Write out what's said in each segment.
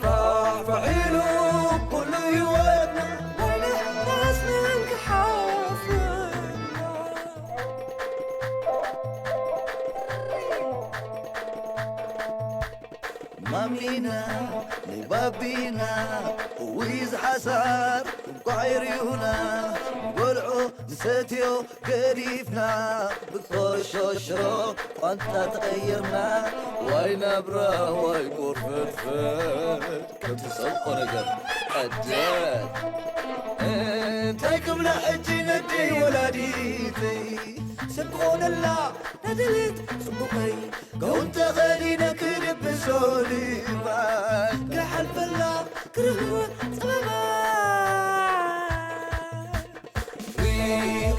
ፋሕፋሕ ኢሉ ኩሉ ህይወትና ናይ ንሕናስ ንንክሓፍር። ማሚና ናይ ባቢና እውይ ዝሓሳር እንቋዕ የርዩና በልዖ ዝሰትዮ ገዲፍና ብቆሾሽሮ ቋንጣ ተቐይርና ዋይ ናብራ ዋይ ቁርፍትፍት ከምቲ ሰብቆ ነገር ቀደት እንታይ ክብላ ሕጂ ነደይ ወላዲተይ ሰብ ክኾነላ ነድልት ጽቡቐይ ጋውን ተኸዲነ ክድብሶ ልባል ክሓልፈላ ክርህወ ጸበባ We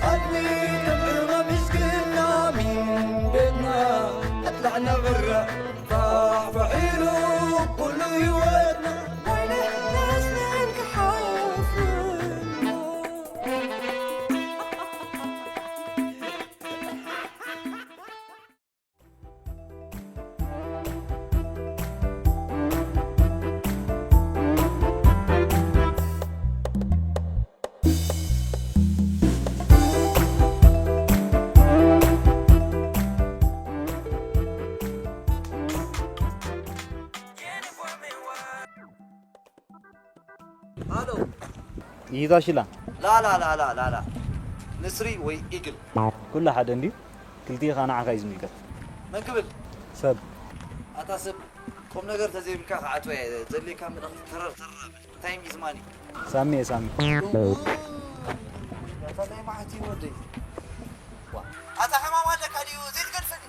are the Brahma Miskinami, Bedna, Atlana Berra, Fahfahilu, Kulu Yuwadna, Wala Nasnan Kahafna. ሃሎ። ይዛ ሽላ። ላላ ላላ ላላ ንስሪ ወይ ኢግል። ኩሉ ሓደ እንድዩ። ክልቲኡ ከኣ ንዓኻ እዩ ዝምልከት። መን ክብል? ሰብ። ኣታ ሰብ ቁም ነገር ተዘይብልካ ክዓጽዋ እየ ዘድልየካ መልእኽቲ ተረር ተረር ኣብል። ታይም ኢዝ ማኒ። ሳሚ እየ ሳሚ። ኣታ ናይ መዓት እዩ ወደይ። ኣታ ሕማም ኣለካ ድዩ ዘይትገድፈኒ?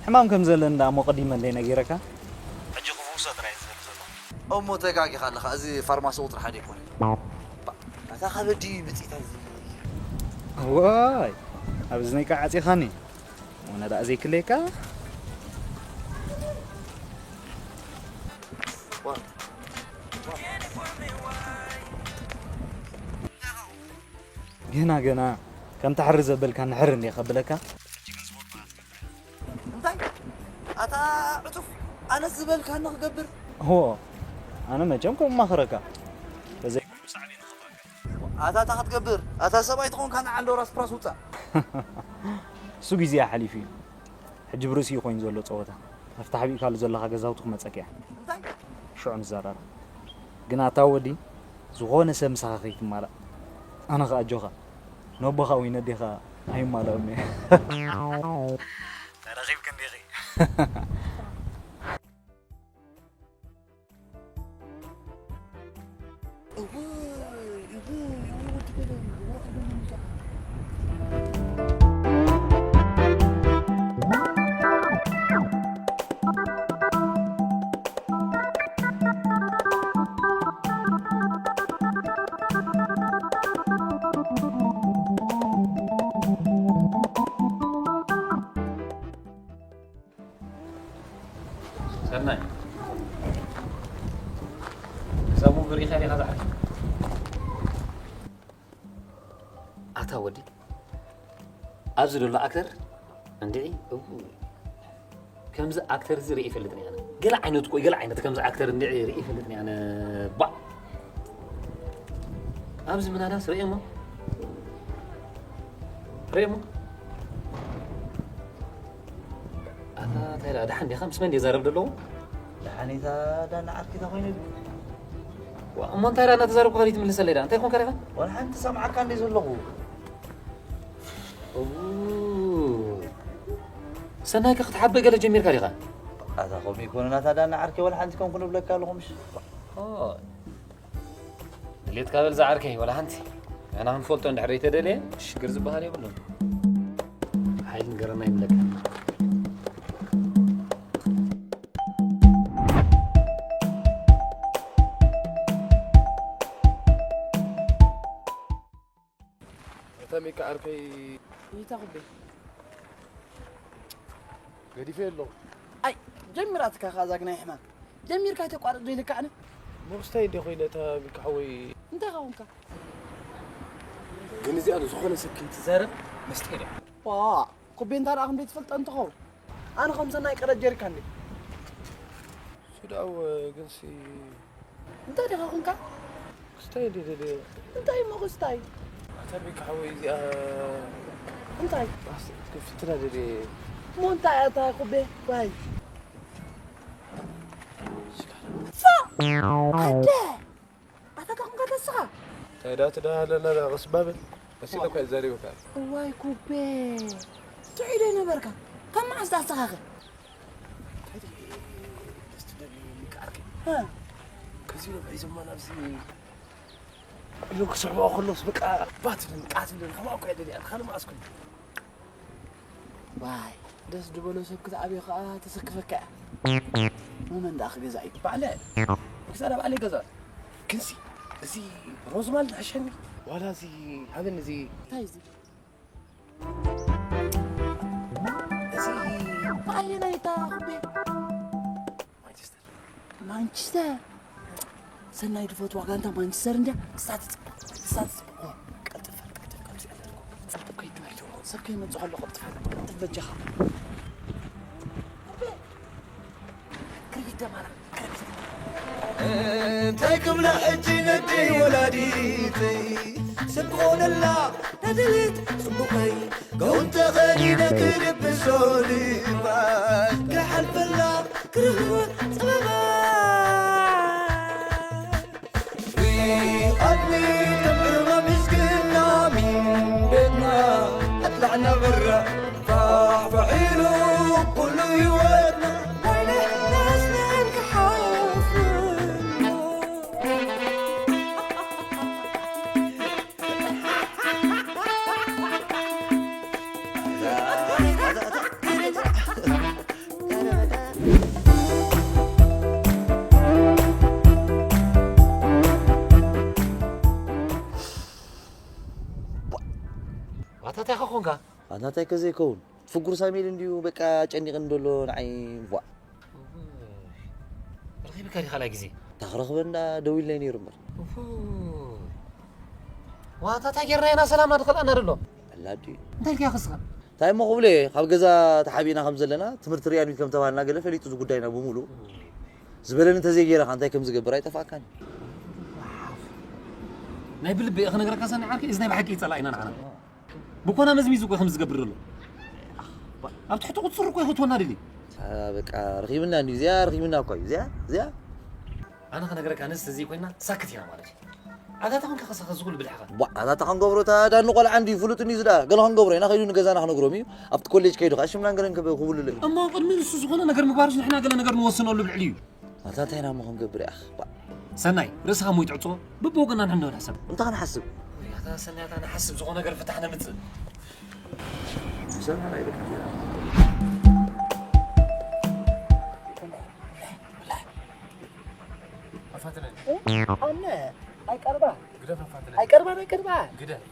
ሕማም ከም ዘለኒ ደኣ እሞ ቀዲመ እንደ ነጊረካ። ሕጂ ክፍውሶ ጥራይ እየ ዝደሊ ዘለኹ። እሞ ተጋጊኻ ኣለኻ፣ እዚ ፋርማሲ ቁጽሪ ሓደ ኣይኮነን። ኣታ ከበዲ ብጽኢታ እዚ። እዋይ፣ ኣብ እዝነይ ከኣ ዓጺኻኒ። ወነ ደኣ ዘይክለየካ። ዋ። ገና ገና ከምታ ሕሪ ዘበልካኒ ሕሪ እንድየ ከብለካ። እንታይ? ኣታ ዕጹፍ፣ ኣነስ ዝበልካኒ ክገብር። እዎ፣ ኣነ መቸም ከምኡ ማኽረካ። ተዘይኮይኑ ሳዕቤኑ ክብረካ። ኣታ እንታይ ክትገብር? ኣታ ሰብኣይ ተኾንካ ንዓ እንዶ ራስ ፕራስ ውጻእ። እሱ ግዜኣ ሓሊፉ እዩ። ሕጂ ብርእሲኡ ኮይኑ ዘሎ ጸወታ። ኣብቲ ሓቢእካሉ ዘለኻ ገዛውቲ ክመጸካ እያ። እንታይ? ሽዑ ንዘራረብ። ግን ኣታ ወዲ፣ ዝኾነ ሰብ ምሳኻ ከይትማላእ። ኣነ ኸኣ ኣጆኻ። ነቦኻ ወይ ነዴኻ ኣይማላኦም እየ። ተረኺብኪ እንዲኺ። ሰናይ። ክሳብ ሙቪ ርኢኻ ዲኻ ዝዓርኪ? ኣታ ወዲ፣ ኣብዚ ዘሎ ኣክተር እንድዒ፣ እው፣ ከምዚ ኣክተር እዚ ርኢ ይፈልጥን እየ ኣነ። ገለ ዓይነት እኮ፣ ገለ ዓይነት ከምዚ ኣክተር እንድዒ ርኢ ይፈልጥን እየ ኣነ። ባዕ! ኣብዚ ምናዳስ ርእየሞ? ርእየሞ? ኣታ እንታይ ደኣ፣ ደሓን ዲኻ? ምስ መን ድየ ዛረብ ዘለኹ? ደሓን እታ ዳና ዓርኪ እታ ኮይነ ድዩ? ዋ፣ እሞ እንታይ ደኣ እናተዛረብኩ ካልእ ትምልሰለይ ደኣ? እንታይ ኮንካ ዲኻ? ዋላ ሓንቲ ሰምዓካ እንደ ዘለኹ። ኡ፣ ሰናይ ከ ክትሓብእ ገለ ጀሚርካ ዲኻ? ኣታ ከምኡ ይኮነ ናታ ዳና ዓርኪ ዋላ ሓንቲ ከም ክንብለካ ኣለኹ ምሽ? ኦ፣ ድሌትካ በል ዝዓርከይ፣ ዋላ ሓንቲ። ንሕና ክንፈልጦ እንድሕር ዘይተደልየ፣ ሽግር ዝበሃል የብሉን። ሓይሊ ንገረና ይብለካ። እታ ሚካ ዓርከይ ይታ ኩቤ። ገዲፈ ኣለኹ። ኣይ፣ ጀሚራትካ ከኣ ዛግናይ ሕማም። ጀሚርካ ኣይተቋርጽ ዘይልካዕነ። ሞክስታይ እንደ ኮይነ እታ ሚካ ሓወይ። እንታይ ኸውን ከ? ግን እዚኣ ዝኾነ ሰብ ከይትዛረብ መስጢር እያ። ዋ፣ ኩቤ እንታ ደኣ ክንደይ ትፈልጠ እንትኸውን? ኣነ ከም ሰናይ ቀረብ ጀሪካን ድየ። ሶ ዳው ግንሲ እንታይ ደኻ ኹንካ? ክስታይ እንዴ ደደ እንታይ እሞ ክስታይ? ኣታ ቤካ ሓወይ እዚኣ እንታይ? ኣስ ክትከፍትላ ደደ እሞ እንታይ ኣታ ኩቤ ባይ ኣደ ኣታ ዳኹም ከተስኻ እንታይ ዳ ትዳ ኣለና ዳ ቅስባብል መሲለ እኳ ዘሪበካ እዋይ ኩቤ ትዒዶ ነበርካ ካብ መዓስ ዳስኻኸ ደስ ትደሊ ምቃርክ ከዚ ነው ሒዞማ ናብዚ ኢሉ ክስሕቦ ከሎስ በቃ ባት ቃትልን ከማኡ እኮ የደልያን ካልእ መዓስ ኩሉ ዋይ ደስ ዝበሎ ሰብ ክትኣብዮ ከዓ ተሰክፈካ እያ መመን ደኣ ክገዛ እዩ ባዕለ ክሳዳ ባዕለ ይገዛ ክንሲ እዚ ሮዝማል ዝሕሸኒ ዋላ እዚ ሃበን እዚ እንታይ እዚ እዚ ኣየናይ እታ ኩቤ ማንቸስተር ማንቸስተር ሰናይ ድፈትዋ ጋንታ ማንቸስተር እንድያ ክሳብ ትፅብቕ ክሳብ ትፅብቕ ቀልጥፍ ቀልጥፍ ቀልጥፍ ቀልጥፍ ከይድ ትበል ሰብ ከይመፅእ ከሎ ቀልጥፍ ቀልጥፍ በጃኻ ክርቢት ደማራ ክርቢት እንታይ ክብላ ሕጂ ነደይ ወላዲተይ ሰብ ክኾነላ ነድልት ፅቡቐይ ጋውን ተኸዲነ ክልብሶ ልባይ ክሓልፈላ ክርህወ ፀበባ ኣድሚ ተምዕማ ምስግና ሚን ቤትና ኣጥላዕና በራ ፋሕፋሕ ኢሉ ኩሉ ህይወትና ናይ ንሕናስ ንዕን ክሓፍር ዋታታይ ኸኾንካ ኣናታይ ከዘይከውን ፍጉር ሳሜል እንድዩ በቃ ጨኒቕን ደሎ ንዓይ ቧ ረኺብካ ዲ ካልኣይ ግዜ እታ ክረኽበና ደው ኢልናይ ነይሩ እምበር ዋታታ ጌርና ኢና ሰላምና ድኸልኣና ደሎ ኣላዲ እንታይ ኢልካ ክስኻ እንታይ እሞ ክብሎ እየ ካብ ገዛ ተሓቢእና ከም ዘለና ትምህርቲ ርያን ከም ተባህልና ገለ ፈሊጡ እዚ ጉዳይና ብምሉእ ዝበለኒ እንተዘይገይረኻ እንታይ ከም ዝገብር ኣይጠፍኣካን ናይ ብልቢ እየ ክነግረካ ሰኒ ዓርኪ እዚ ናይ ብሓቂ ይፀላእ ኢና ንዓና ብኮና መዝሚዙ እኮ ከም ዝገብር ዘሎ ኣብ ትሕቲ ቁፅር እኮ ይፈትወና ድሊ በቃ ረኺብና እንዲ እዚኣ ረኺብና እኳ እዩ እዚኣ እዚኣ ኣነ ክነግረካ ንስ እዚ ኮይና ሳክት ኢና ማለት እዩ ኣጋጣሚ ከኸሰኸ ዝኹሉ ብልሕኻ ኣታ ክንገብሮ እታ ዳኒ ቆልዓ እንዲ ፍሉጥ እንዲ ዝዳ ገለ ክንገብሮ ኢና ከይዱ ንገዛና ክነግሮም እዩ ኣብቲ ኮሌጅ ከይዱ ከዓ ሽምናን ገለን ክብልሉ እሞ ቅድሚ ንሱ ዝኾነ ነገር ምግባርስ ንሕና ገለ ነገር ንወስነሉ ብልዕሊ እዩ ኣታ እንታይ ኢና እሞ ክንገብር ኢኻ ሰናይ ርእስኻ ሞይቱ ዕጾ ብብወገና ንሕንዶ ንሕሰብ እንታይ ክንሓስብ ኣታ ሰናይ ኣታ ንሓስብ ዝኾነ ነገር ፍታሕ ነምጽእ ኣነ ኣይቀርባ ግደፍ ኣፋትነ ኣይቀርባ ኣይቀርባ ግደፍ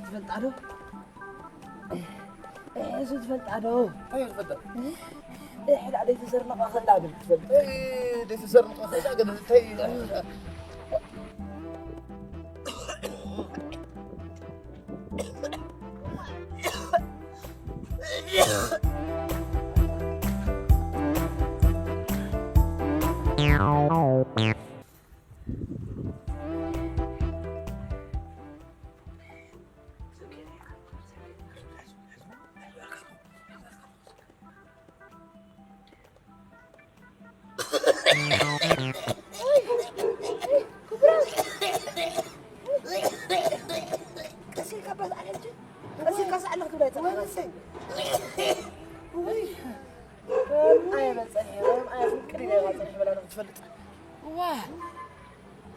ትፈልጣ ዶ? እዚ ትፈልጣ ዶ? እንታይ እዩ ዝፈልጣ? ሕዳ ደይተዘርነቐ ከላ ብል ትፈልጥ? ደይተዘርነቐ ከላ ግን እንታይ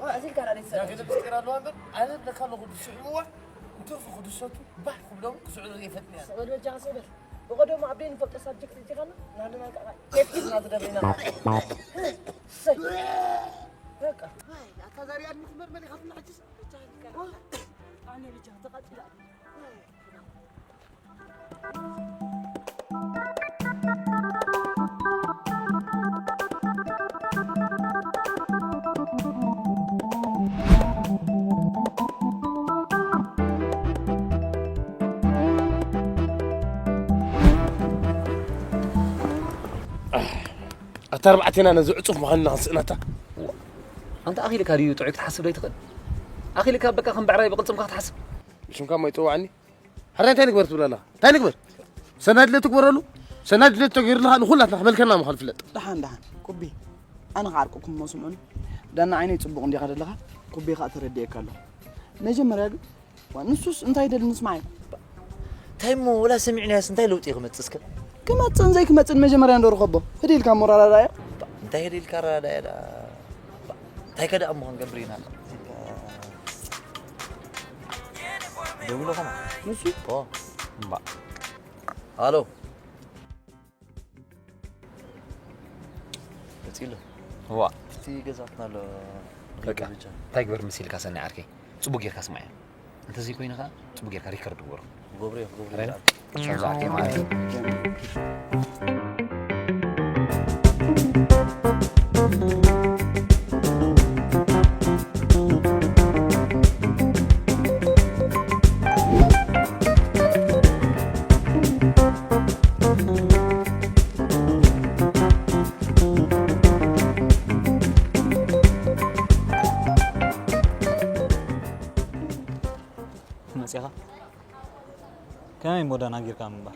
ኣዚልካ ራእይ ያ ገለ ምስጢር ኣለዋ እምበር፣ ኣነ እብለካ ኣለኹ፣ ዝስዕብዋ እንትርፉ ክድሰቱ ባህ ክብሎም ክስዕሩ ዘይፈትን እያ። ስቕ በል በጃኻ፣ ስቕ በል። ብቐደሙ ኣብ ደይ ንፈልጦ ሳብጀክት እቲኻና፣ ንሃለና ከዓ ኬፍ ሒዝና ዝደበይና። እሰይ። በቃ። ኣታ ዛሪኣኒ ትመርመሪ ካብና ሕጅስ። በጃኻ፣ ኣነ በጃኻ ተቓጺላ። ኣታ ኣርባዕቴና ነዚ ዕጹፍ ምዃንና ክንስእነታ። ኣንታ ኣኺልካ ድዩ ጥዑይ ክትሓስብ ዘይትኽእል? ኣኺልካ በቃ ከም ብዕራይ ብቕልጽምካ ክትሓስብ? ብሽምካ እሞ ይጽውዓኒ። ሕራይ እንታይ ንግበር ትብል ኣለኻ? እንታይ ንግበር? ሰናይ ድሌት ትግበረሉ? ሰናይ ድሌት ተገይሩልኻ ንኹላትና ክመልከና ምዃኑ ፍለጥ። ደሓን፣ ደሓን። ኩቢ፣ ኣነ ክዓርቀኩም እሞ ስምዑኒ። ዳና ዓይነይ ጽቡቕ እንዲኻ ዘለኻ፣ ኩቢ ኸኣ ተረዲኤካ ኣለኹ። መጀመርያ ግን፣ ዋ፣ ንሱስ እንታይ ይደሊ ንስማዕ እዩ። እንታይ እሞ ወላ ሰሚዕናዮስ እንታይ ለውጢ ክመጽእ እስከ? ክመጽእን ዘይክመጽእን መጀመርያ እንዶ ርኸቦ። ህድኢልካ እሞ ኣረዳድኣዮ። እንታይ ህድኢልካ ኣረዳድኣዮ ደኣ? እንታይ ከ ደኣ እሞ ክንገብር ኢና? ደዊሉ ኸማ? ንሱ? ኦ። እምባ። ሃሎ። ቀጺሎ። ዋ። እቲ ገዛትና ኣሎ። በቃ፣ ብቻ። እንታይ ግበር መሲልካ ሰኒ ዓርከይ? ጽቡቅ ጌርካ ስማዕ እያ። እንተዘይኮይኑ ኸኣ ጽቡቅ ጌርካ ሪከርድ ግበሮ። ክገብሮ እየ፣ ክገብሮ እየ። ራይት? ክሳብ ዝኣቱ ማለት እዩ። መጺኻ? ከመይ እሞ ደናጊርካ ምንባር?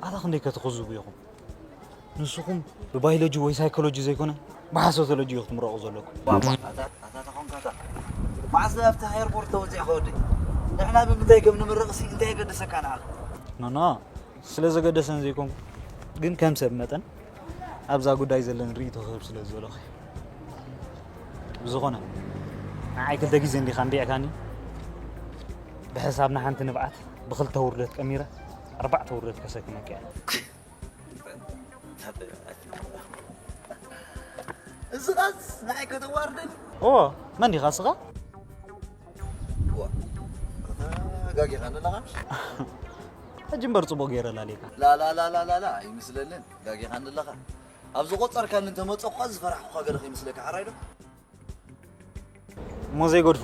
ኣታ ክንደይ ከ ትኽዝቡ ኢኹም? ንስኹም ብባዮሎጂ ወይ ሳይኮሎጂ ዘይኮነ ብሓሶቶሎጂ ኢኹም ትምረቑ ዘለኩም። ባባ፣ ኣታ፣ ኣታ ተኾንካ ኣታ። መዓስ ኣብቲ ኤርፖርት ተወጺእኻ ወደይ? ንሕና ብምንታይ ከም ንምረቕሲ እንታይ የገድሰካ ንዓኻ? ኖ፣ ኖ፣ ስለ ዘገደሰን ዘይኮንኩ፣ ግን ከም ሰብ መጠን ኣብዛ ጉዳይ ዘለኒ ርእይቶ ክህብ ስለ ዝደለኹ። ብዝኾነ፣ ንዓይ ክልተ ግዜ እንዲኻ እንዲዕካኒ፣ ብሕሳብ ንሓንቲ ንብዓት ብኽልተ ውርደት ቀሚረ፣ ኣርባዕተ ውርደት ከሰክመካ እየ። እስኻስ ንዓይ ከተዋርደኒ? ኦ፣ መን ዲኻ እስኻ? ዋ፣ ጋጊኻ ኣለኻ? ሕጂ እምበር ጽቡቕ ገይረ ላልየካ። ላ፣ ላ፣ ላ፣ ኣይመስለንን። ጋጊኻ ኣለኻ። ኣብ ዝቖጸርካኒ እንተመጸእኳ ዝፈራሕኩኻ ገለ ከይመስለካ፣ ሕራይ ዶ? እሞ ዘይገድፎ።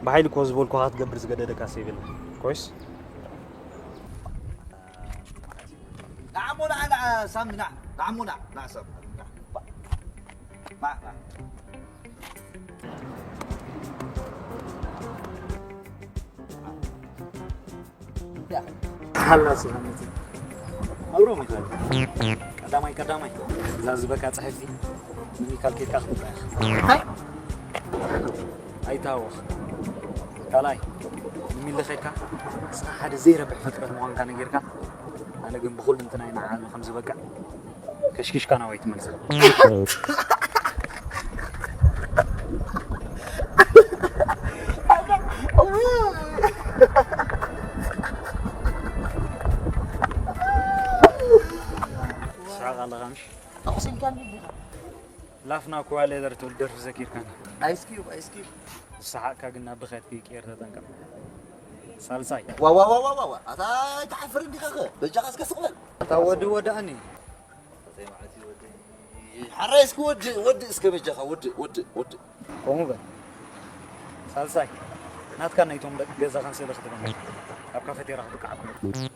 ብሓይሊ እኮ ዝበልኩኻ ክትገብር ዝገደደካ ሰብ የለን። ኮይስ? ንዓሞ፣ ንዓ፣ ንዓ፣ ሳሚ፣ ንዓ። ንዓሞ፣ ንዓ፣ ንዓ፣ ሳሚ፣ ንዓ። ንዓ፣ ንዓ። ሃላ ስብሃነት ኣብሮ ሚካኤል ቀዳማይ ቀዳማይ እዛ ዝበቃ ጽሕፍቲ ንሚካል ኬድካ ክትብላ ኢኻ። እንታይ? ኣይታወኽ። ካልኣይ ንሚለ ኬድካ ንስኻ ሓደ ዘይረብሕ ፍጥረት ምዃንካ ነጊርካ፣ ኣነ ግን ብኹሉ እንትናይ ንዓሚ ከም ዝበቅዕ ከሽኪሽካ ናባይ ትመልሳ። ትስሕቕ ኣለኻ ምሽ? ኣቑሲልካኒ ዲኻ? ላፍና እኮ ሌዘር ትብል ደርፊ ዘኪርካኒ። ኣይስ ኪዩብ፣ ኣይስ ኪዩብ። ዝሰሓቕካ ግን ናብ ብኽያት ከይቅየር ተጠንቀቕ። ሳልሳይ። ዋ፣ ዋ፣ ዋ፣ ዋ፣ ዋ፣ ዋ። ኣታ ኣይትሓፍርን ዲኻ ኸ? በጃኻ እስከ ስቕ በል። ኣታ ወዲ ወዳእኒ። ሓራይ እስኪ ወድእ፣ ወድእ እስከ በጃኻ፣ ወድእ፣ ወድእ፣ ወድእ። ከምኡ በል። ሳልሳይ፣ ናትካ ናይቶም ደቂ ገዛኻን ስእሊ ክትበኒ። ኣብ ካፌቴራ ክትቃዕ እኮ። እንታይ፣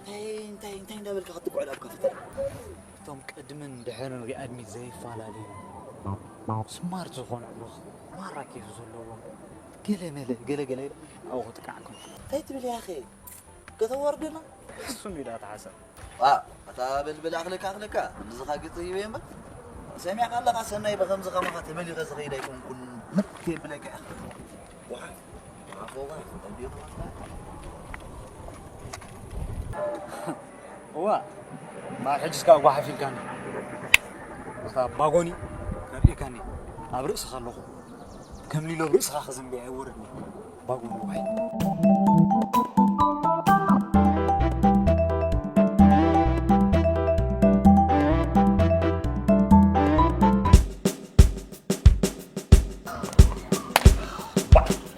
እንታይ፣ እንታይ እንዳበልካ ክትጉዕል ኣብ ካፌቴራ? እቶም ቅድምን ድሕርን ሪኣድሚት ዘይፈላለዩ፣ ስማርት ዝኾኑ ኣዕሩኽ፣ ማራ ኬፍ ዘለዎም፣ ገለ መለ፣ ገለ ገለ ኢለ ኣብኡ ክጥቃዕ እኮ። እንታይ ትብል ኢኻ ኣኸ? ከተዋርደና? እሱ እንዲዳ ተሓሰብ። ዋ፣ ኣታ በልበል ኣኽለካ፣ ኣኽለካ፣ ከምዚ ኻግጽ ይበ እምበር። ሰሚዕካ ኣለኻ ሰናይ፣ ብኸምዚ ኸማኻ ተመሊኸ ዝኸይድ ኣይኮንኩን። ምት የብለካ ኢኻ። ዋ፣ ኣፎ ዋ፣ እንዲሁ ተዋስና። እዋ፣ ማ ሕጅስ ከዓ ጓሓፍ ኢልካኒ። ኣታ ባጎኒ ከርእየካኒ ኣብ ርእስኻ ኣለኹ። ከም ሊሎ ርእስኻ ከዘንብያ ኣይወርድን። ባጉ ሞባይል።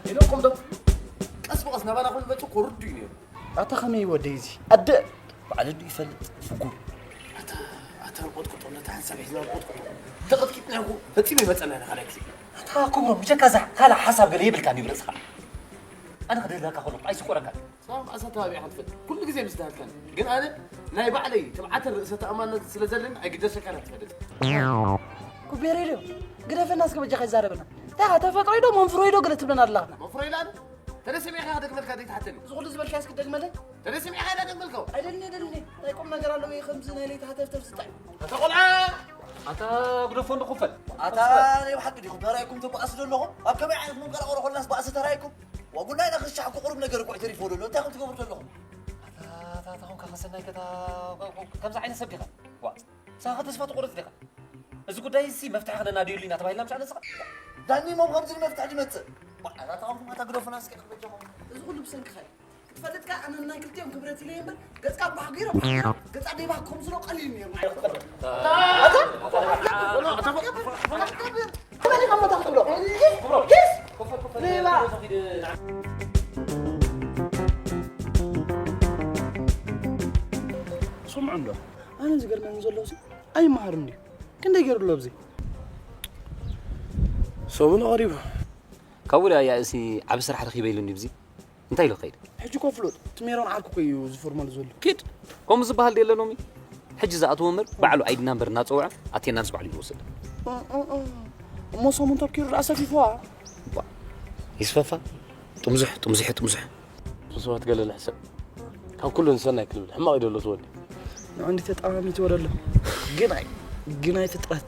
ኢለኩም ዶ ቀስ ብቐስ ናባና ክመጹ እኮ ርዱእ እዩ ነይሩ። ኣታ ከመይ ወደይ እዚ ኣደ ባዕሉ ዱ ይፈልጥ ፍጉር። ኣታ ኣታ ቆጥቁጦ ነታ ሓንሳብ ሒዝና ቆጥቁጦ ተቐጥቂጥና እኮ ፈጺሙ ይመጸና ኢና ካልኣይ ግዜ። ኣታ ክብሮም ብጀካ እዛ ካልእ ሓሳብ ገለ የብልካን እዩ ርእስኻ። ኣነ ክደልዳካ ከለኹ ኣይስቆረካን። ሰላም ኣሳ ተባቢዕካ ትፈልጥ ኩሉ ግዜ ምስ ደሃልካን ግን ኣነ ናይ ባዕለይ ትብዓትን ርእሰ ተኣማንነት ስለ ዘለኒ ኣይግደሰካን ኣይትፈልጥ። ኩቤሬ ድዩ ግደፈና እስከ በጃኻ ይዛረበና። እንታይ ኢኻ ተፈጥሮ ኢዶ መንፍሮ ኢዶ ገለ ትብለና ኣለኻ። መንፍሮ ኢላ ዶ? ተደሰሚዕካ ክደግመልካ ዘይትሓተኒ። እዚ ኩሉ ዝበልካዮ እስኪ ደግመለይ። ተደሰሚዕካ ኢና ደግመልካ። ኣይደልኒ ኣይደልኒ። እንታይ ቁም ነገር ኣለዎ ከምዚ ናይ ለይቲ ሃተፍተፍ ዝጣይ። ኣታ ቆልዓ! ኣታ ግደፎ እንዶ ክፈል። ኣታ ናይ ብሓቂ ዲኹም ተራይኩም ትበኣሱ ዘለኹም? ኣብ ከመይ ዓይነት መንቀራቕሮ ኮልናስ ባእሲ ተራይኩም? ዋጉናይ ንኽሻሕ እኮ ቁሩብ ነገር እኮ እዩ ተሪፎ ዘሎ። እንታይ ኢኹም ትገብሩ ዘለኹም? ኣታ ኣታ ኣታ ኾንካ ከሰናይ ከታ ከምዚ ዓይነት ሰብ ዲኻ? ዋ ሳኻ ተስፋ ትቆርጽ ዲኻ? እዚ ጉዳይ እዚ መፍትሒ ክነናድየሉ ኢና ተባሂልና ምሻ ነስኻ? ዳኒ ሞም ከምዚ መፍትሒ ዝመጽእ። ዋ ኣታ ኾንኩም ኣታ ግደፉና እስኪ በጃኹም። እዚ ኩሉ ብሰንክኻ እዩ። ክትፈልጥ ከኣ ኣነ ናይ ክልቲኦም ክብረት ኢለ እየ እምበር፣ ገጽካ ባህ ገይረ ባህ ገይረ፣ ገጻ ደይባህ ከም ዝሎ ቀሊል ነይሩ። ኣታ? ኣታ? ኣታ? ኣታ? ኣታ? ኣታ? ኣታ? ኣታ? ኣታ? ኣታ? ኣታ? ኣታ? ኣታ? ኣታ? ኣታ? ኣታ? ኣታ? ኣታ? ሌባ። ስምዑ እንዶ፣ ኣነ ዝገርመኒ ዘሎ ሲ ኣይመሃርን ድዩ? ክንደይ ገይሩ ኣሎ ኣብዚ? ሰሙን ቀሪቡ። ካብኡ ደኣ ያእሲ ዓቢ ስራሕ ረኺበ ኢሉኒ ብዚ። እንታይ ኢሉ ክኸይድ? ሕጂ እኮ ፍሉጥ፣ እቲ ሜሮን ዓርኩ እኮ እዩ ዝፍርመሉ ዘሎ። ኪድ! ከምኡ ዝበሃል ድየ ኣሎ ሎሚ? ሕጂ ዝኣትዎ እምበር፣ ባዕሉ ኣይዲ ናምበር እናጸውዐ፣ ኣቴንዳንስ ባዕሉ እዩ ዝወስድ። እ፣ እ፣ እ። እሞ ሰሙን ተብኪሩ ደኣ ሰፊፍዋ። ዋ፣ ይስፈፋ። ጥምዙሕ፣ ጥምዙሕ፣ ጥምዙሕ። ንሰባት ገለ ንሕሰብ። ካብ ኩሉ ንሰናይ ክንብል፣ ሕማቕ እዩ ደሎ ትወዲ። ንዓንዲ ተጣማሚትዎ ደሎ። ግናይ፣ ግናይ ፍጥረት።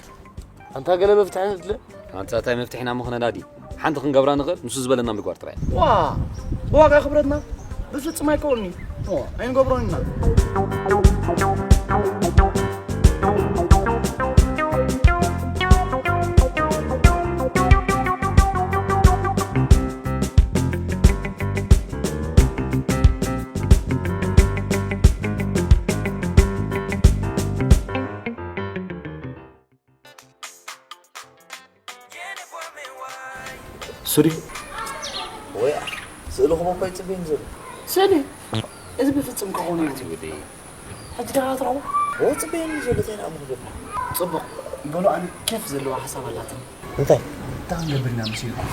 ኣንታ ገለ መፍትሒ ንድለ? ኣንታ እንታይ መፍትሒ ኢና ምኽነና ድዩ? ሓንቲ ክንገብራ ንኽእል፣ ንሱ ዝበለና ምግባር ጥራይ። ዋ! ብዋጋ ክብረትና? ብፍጹም ኣይከውን'ዩ። ዋ፣ ኣይንገብሮን ኢና። ሱሪ። ወይ ስእሊ ክቦ እኮ ይጽበየኒ ዘሎ። ስእሊ? እዚ ብፍጹም ክኸውን የብሉን። ኣቲ ወደይ። ሕጂ ደኣ ትረኽቦ? ኦ፣ ጽበየኒ ዘሎ እንታይ ደኣ ምኽብል? ጽቡቕ። በሉ፣ ኣነ ኬፍ ዘለዋ ሓሳብ ኣላትኒ። እንታይ? እንታይ ክንገብር ኢና መሲልኩም?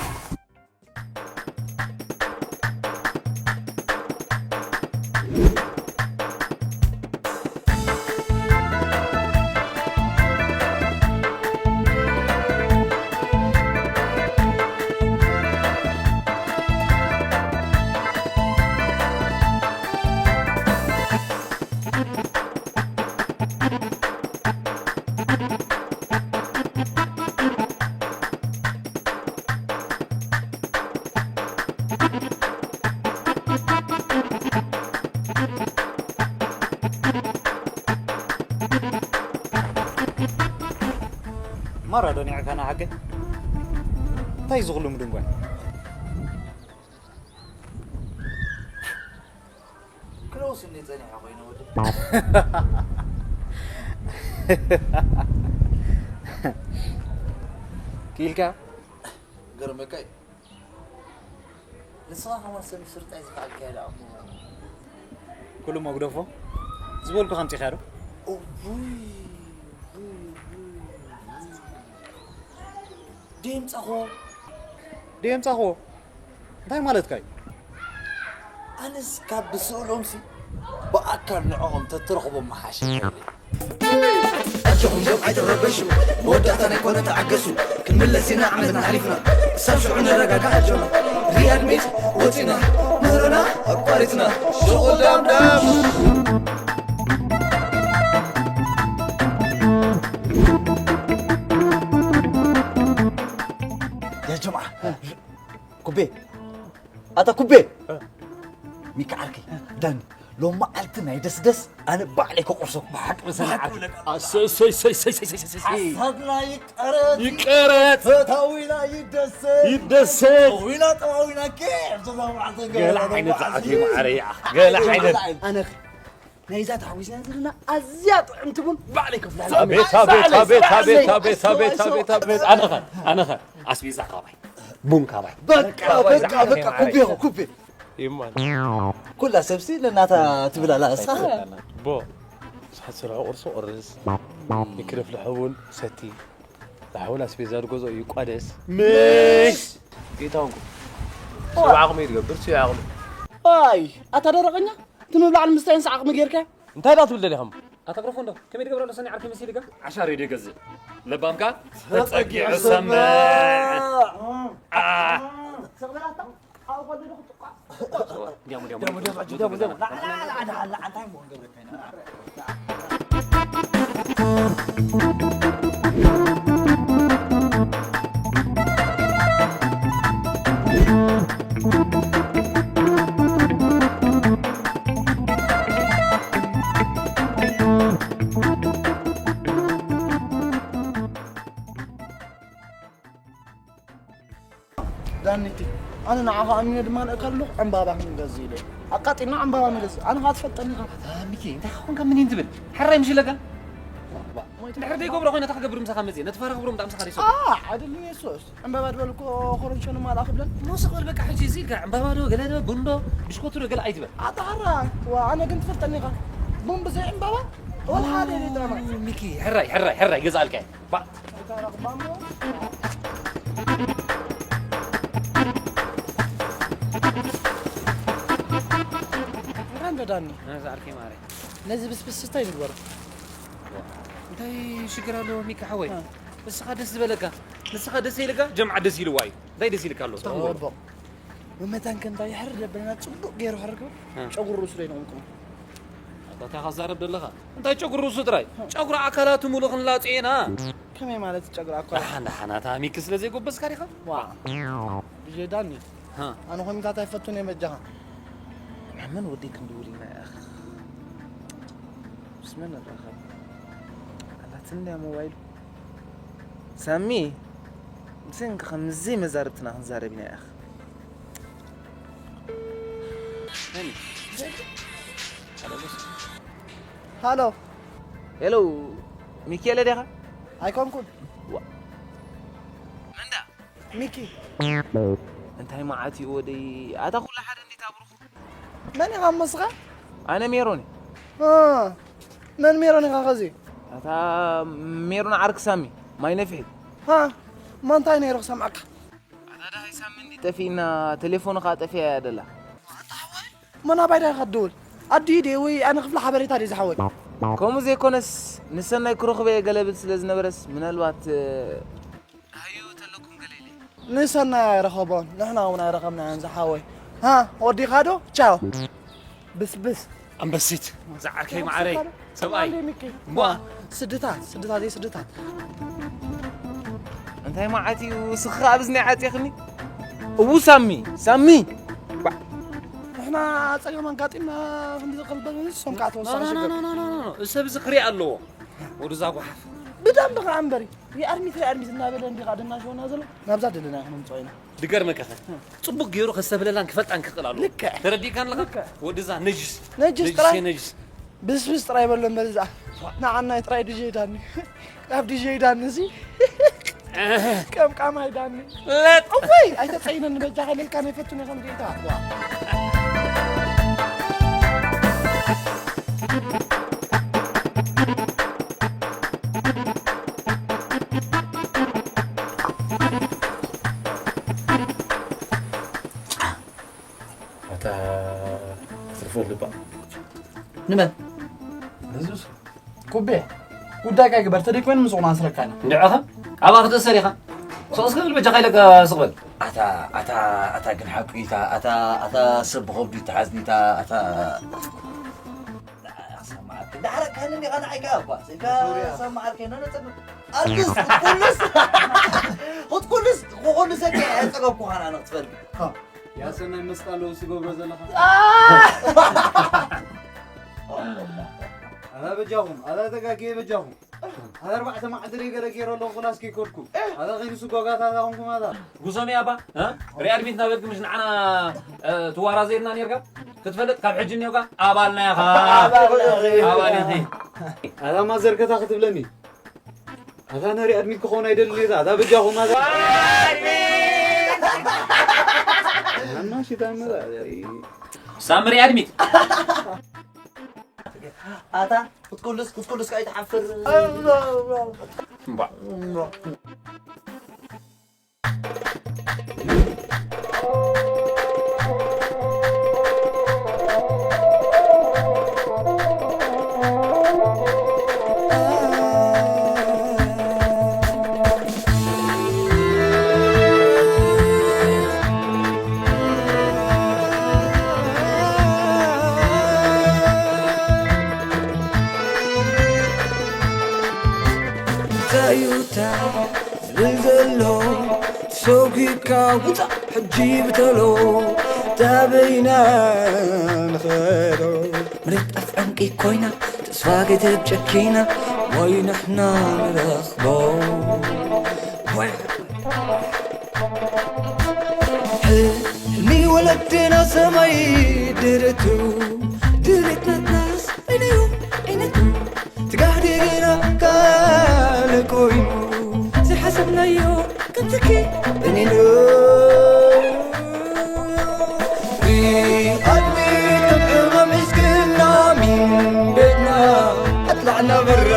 ማራ ዶ ኒዕካና ሓቂ? እንታይ እዩ ዝኹሉ ምድንጓይ? ክለውስ እንዴ ጸኒሐ ኮይነ ወዲ። ክኢልካ? ገርመካ እዩ። ንስኻ ከማን ሰብ ምስርጣይ ዝከኣልካ እያ ደኣ እሞ። ኩሉ መጉደፎ ዝበልኩ ከምጺኻ ዶ? እውይ፣ እውይ፣ እውይ፣ እውይ። ደየምጻኹዎ። ደየምጻኹዎ? እንታይ ማለትካ እዩ? ኣነስ ካብ ብስእሎምሲ ብኣካል ንዕኦም ተትረኽቦም ምሓሸ። ኣጆኹም ጆም ኣይትረበሹ፣ መወዳእታ ናይ ኮነ ተዓገሱ። ክንምለስ ኢና ዓመትና ሓሊፍና፣ ክሳብ ሽዑ ንረጋጋእ ኣጆና። ሪያድ ሜድ ወጺና፣ ምህሮና ኣቋሪጽና። ሸቑል ዳምዳም። ያ ጀምዓ፣ ኩቤ፣ ኣታ ኩቤ! ሚካ ዓርከይ፣ ዳኒ፣ ሎም መዓልቲ ናይ ደስደስ ኣነ ባዕለይ ከቁርሶ። ብሓቂ መሰለ ዓርኪ። ኣሰይ፣ ሰይ፣ ሰይ። ሓሳድና ይቀረት። ይቀረት። ፈታዊና ይደሰት። ይደሰት። ጠዊና ጠዋዊና ኬፍ ዘዛ መዓልቲ ገለ ዓይነት ዛዕት እዩ ማዕረ ይኣ። ገለ ዓይነት። ኣነ ናይዛ ተሓዊስና ዘለና ኣዝያ ጥዕምቲ ቡን ባዕለይ ከፍልሓ። ኣቤት፣ ኣቤት፣ ኣቤት፣ ኣቤት፣ ኣቤት፣ ኣቤት፣ ኣቤት፣ ኣቤት። ኣነኸ፣ ኣነኸ፣ ኣስቤዛ ካባይ፣ ቡን ካባይ። በቃ፣ በቃ፣ በቃ፣ ኩቤ፣ ኩቤ። ይማን። ኩላ ሰብሲ ነናታ ትብል ኣላ፣ እሳ። ቦ፣ ሳት ስርሑ ቁርሲ ቁርስ፣ ይክለፍ ለሐቡን ሰቲ፣ ለሐቡን ኣስቤዛ ድገዝኦ እዩ ቋደስ። ምሽ! ጌታውንኩ፣ ሰብ ዓቕሚ ይድገም፣ ብርሱ ዓቕሚ። ኣይ፣ ኣታ ደረቐኛ፣ እቲ ምብላዕን ምስታይን ዓቕሚ ጌርካ? እንታይ ደኣ ትብል ደሊኻ እሞ? ኣታ ግረፎ እንዶ፣ ከመይ ትገብረሉ ሰኒ ዓርኪ መሲልካ? ዓሻ ሬድዮ ገዝእ። ለባምካ ተጸጊዑ ተጸጊዑ ሰምዕ። ሰምዕ። ኣ። ሰቕ በላታ፣ ኣብኡ ከሎ ዶ ክትጥቋ? ዲያሙ፣ ዲያሙ፣ ዲያሙ፣ ዲያሙ፣ ዲያሙ። ላዕላ፣ ላዕላ፣ ላዕላ፣ እንታይ እሞ ክንገብረካ ኢና? ዳኒቲ፣ ኣነ ንዓኻ ኣሚነ ድማ ንእካ ኣለኹ ዕምባባ ክንገዝእ ኢለ። ኣቃጢልና ዕምባባ ንገዝእ። ኣነ ኸኣ ትፈልጠኒ ኢኻ። ኣታ ሚኪ፣ እንታይ ኾንካ ምን ትብል? ሕራይ ምሽ ኢለካ? ድሕሪ ደይገብሮ ኮይነ እንታይ ክገብር ምሳኻ መፅየ? ነቲ ፋራ ክብሮ ምጣ ምሳኻ ደይሰ። ኣሕ፣ ኣይደልን የሱስ። ዕምባባ ድበል እኮ ኮረንሾ ንማልኣ ክብለን። እሞ ስቕ በል በቃ፣ ሕጂ እዚ ኢልካ ዕምባባ ዶ፣ ገለ ዶ፣ ቡን ዶ፣ ብሽኮቱ ዶ፣ ገለ ኣይትበል። ኣታ ሕራይ፣ ዋ፣ ኣነ ግን ትፈልጠኒ ኢኻ። ቡን ብዘይ ዕምባባ ወላ ሓደ የለይ ጥራማ። ሚኪ፣ ሕራይ፣ ሕራይ፣ ሕራይ፣ ገዝኣልካ እየ። ባ- እንታይ ረኽባ እሞ? እንኳን ደዳኒ። ነዛ ዓርከይ ማረይ። ነዚ ብስብስ ስታይ ንግበሮ። እንታይ ሽግር ኣለዎ ሚኪ ሓወይ? እ። ንስኻ ደስ ዝበለካ፣ ንስኻ ደስ ኢልካ፣ ጀምዓ ደስ ኢልዋ እዩ። እንታይ ደስ ኢልካ ኣሎ? እስኻ ንገሮ። ጽቡቕ። መመታን ከ እንታይ ይሕር ደበና ጽቡቕ ገይሩ ሕር ክብል እ። ጨጉሩ ርእሱ ዶ ይነቕንቅኖ? ኣታ እንታይ ኻዛረብ ደለኻ? እንታይ ጨጉሪ ርእሱ ጥራይ? ጨጉሪ ኣካላቱ ሙሉ ክንላጽ ኢና። ከመይ ማለት ጨጉሪ ኣካላት? ደሓን፣ ደሓን፣ ኣታ ሚኪ ስለ ዘይጎበዝካ ዲኻ? ዋ። ብጀዳኒ። ሃ። ኣነ ኮሚታት ኣይፈቱን እየ በጃኻ። መን ወዲ ክንድውል ኢና ያኽ። ምስ መን ንራኸብ? ኣላትኒ እያ ሞባይሉ። ሳሚ፣ ብሰንኪ ከምዚ መዛርብትና ክንዛረብ ኢና ያኽ። ሃኒ። ሃሎ። ሄሎ፣ ሚኪኤለ ዲኻ? ኣይኮንኩን። ዋ። መንዳ? ሚኪ። እንታይ መዓት እዩ ወደይ? ኣታ ኩሉ ሓደ እንዴት ኣብርኹ? መን ኢኻ እሞ እስኻ? ኣነ ሜሮን እየ። እ፣ መን ሜሮን ኢኻ ኸዚ? ኣታ ሜሮን ዓርኪ ሳሚ፣ ማይ ነፍሒ። ሃ፣ እሞ እንታይ ነይሩ ክሰምዓካ? ኣታ ደሃይ ሳሚ እንዲ ጠፊእና፣ ቴሌፎኑ ኸኣ ጠፊኣ እያ ደላ። እሞ ናባይ ዳኣ ኢኻ ትድውል? ኣዲኡ ድየ ወይ ኣነ ክፍሊ ሓበሬታ ድየ ዝሓወይ? ከምኡ ዘይኮነስ፣ ንሰናይ ክረኽቦ እየ ገለ ብል ስለ ዝነበረስ፣ ምናልባት፣ እ፣ ደሃዩ ተለኩም ገለ ኢለ። ንሰናይ ኣይረኸቦን፣ ንሕና እውን ኣይረኸብናዮን ዝሓወይ። ሃ፣ ወዲኻ ዶ? ቻው። ብስብስ። ኣንበሲት፣ ዝዓርከይ መዓረይ፣ ሰብኣይ። ሰብኣይ ሚኪ። እሞ። ስድታት፣ ስድታት፣ ስድታት። እንታይ መዓት እዩ? ስኻ ኣብ እዝኒ ዓጽየኽኒ? እዉ ሳሚ፣ ሳሚ። ባ- ንሕና ጸገም ኣጋጢምና ክንዲ ዝቕልበል ንሶም ከዓ ተወሳኺ ኖ፣ ኖ፣ ሽግር። ኖ፣ ኖ፣ ኖ፣ ኖ። እዚ ሰብ እዚ ክሪኣ ኣለዎ። ወዱ እዛ ጓሓፍ። ብደንቢ ከዓ እምበሪ። ሪኣድሚት፣ ሪኣድሚት እናበለ እንዲኻ ደናሸወና ዘሎ። ናብዛ ደለና ክንምፅኦ ኢና። ድገርመካ ኸ፣ ጽቡቅ ገይሩ ከስተብህለላን ክፈልጣን ክኽእል ኣለዎ። ልክዕ። ተረዲእካ ኣለኻ? ልክዕ። ወድዛ ነጅስ። ነጅስ ነጅስ ጥራይ? እየ ነጅስ። ብስብስ ጥራይ በሎ እምበር እዛ። ንዓናይ ጥራይ ዲጄ ዳኒ። ካብ ዲጄ ዳኒ እዚ። ቀምቃማይ ዳኒ። ለጥ። እወይ፣ ኣይተጸይነኒ በጃኻ ኢለልካ ናይ ፈቱን ኢኻ ንሪኢታ። ዋ። ኣታ ክትርፎ ልባ። ንመን? ንዙስ። ኩቤ፣ ጉዳይካ ግበር፣ ተደክመን ምስ ቁና ኣስረካኒ። እንድዕኻ፣ ኣብኣ ክትእሰር ኢኻ። ስቕ እስከ ብል በጃኻ ኢለካ ስቕ በል። ኣታ፣ ኣታ፣ ኣታ ግን ሓቁ ኢታ፣ ኣታ፣ ኣታ ሰብ ብኸብዱ ይተሓዝኒ ኢታ፣ ኣታ። ሰማዕከ፣ ዳሕረካኒ እንዲኻ ንዓይካ እኳ፣ ስልካ ሶርያ። ሰማዕከ፣ ኖ፣ ኖ፣ ጸግብ። ኣትስ፣ ኩሉስ፣ ኹት ኩሉስ፣ ኹሉ ሰብ ኣየጸገብኩኻን ኣነ ክትፈልጥ። ሃ። ያሰናይ መስጣ ኣለዉ ዝገብሮ ዘለኻ። አ! ኣታ በጃኹም፣ ኣታ ተጋግየ በጃኹም። ኣታ ኣርባዕተ መዓልቲ ደይ ገለ ገይረ ኣለኹ ክላስ ከይከድኩ። ኣታ ኸይኑ ስጓጋታ ኣታ ኹንኩም ኣታ። ጉሶም እያ ኣባ፣ እ? ሪኣድ ሚት ናበልክ ምሽ ንዓና፣ እ፣ ትዋራዘየልና ኔርካ? ክትፈልጥ ካብ ሕጂ እኒኦካ ኣባልና ኢኻ። ኣባልና ኢኺ። ኣባል ኢኺ። ኣታ ማዘር ከታ ክትብለኒ። ኣታ ነሪ ኣድሚት ክኸውን ኣይደልን እየ፣ ኣታ በጃኹም ኣታ። ኣና ሽታ መዛ። ሳምሪ ኣድሚት። ኣታ ክትኩልስ፣ ክትኩልስ ከኣ ይትሓፍር። እምባ። እንታይ እዩ እታ ዝብል ዘሎ? ተሰጒግካ ውጻእ ሕጂ ብተሎ። ታበይና ንኸዶ? ምርጣፍ ዕንቂ ኮይና፣ ተስፋ ገደብ ጨኪና፣ ወይ ንሕና ንረኽቦ? ወይ ሕልሚ ወለድና ሰማይ ድርቱ፣ ድሌት ናትናስ በይነዩ ዓይነቱ። ትጋህዲ ግና ካልእ ኮይኑ፣ ዝሓሰብናዮ ክንትኪ በኒኑ። ብኣድሚት ከም ዕማም ሒዝክና፣ ሚን ቤትና ኣጥላዕና በራ።